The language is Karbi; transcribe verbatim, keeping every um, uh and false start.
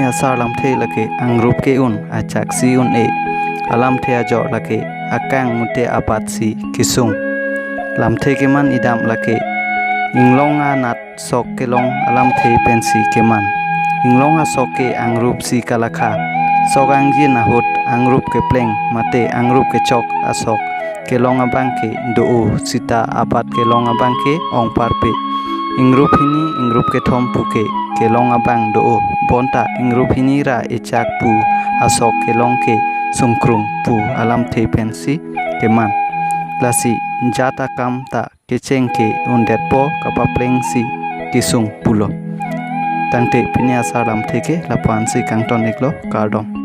Asar lamthe lake angrup ke-un, achaksi un-e. Alamthe ajok lake akang mute abat si kesung. Lamthe keman idam lake inglong anat sok kelong alamthe pensi keman. Inglong asok ke angrup si kalakha. Sok angjin ahut angrup kepleng mate angrup kechok asok kelong abang ke do-o, seta abat kelong abang ke ongparpe. Ingrup hini ingrup kethom pu ke kelong abang do-o, bonta ingrup hini ra echak pu asok kelong ke sungkrung pu alamthe pensi keman. Lasi jat akam ta kecheng ke-undetpo, kapapleng si kesung pulo. Tangte pini asar lamthe ke lapu-an si kangton-iklo, kardom.